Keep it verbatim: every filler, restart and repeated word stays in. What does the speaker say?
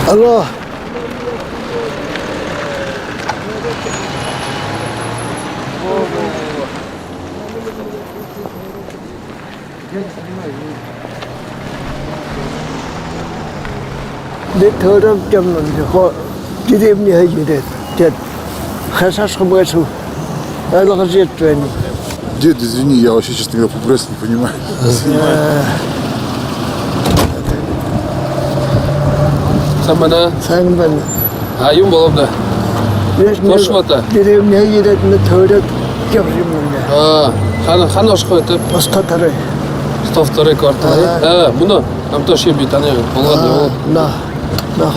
Алло. Дэ, тойрог жамнан, хо, деревняһаа ерээд, тиигээд хайшаашье байһан, ойлгожо ябаад байнаб. Дед, извини, я вообще, честно говоря, по-бурятски не понимаю. Э. Сайн байна. Сайн байна. А, юун болооб даа? Дэ, тошмота деревняһаа ерээд, энэ тойрог ябажа ябанаб. А, хаана, хаана ошохо байнаб? Босхо Торой. Сто второй квартал. Ага. А, мүнөө намтай ошоё, би танай болгоод ябуулаа. На, на, хаш.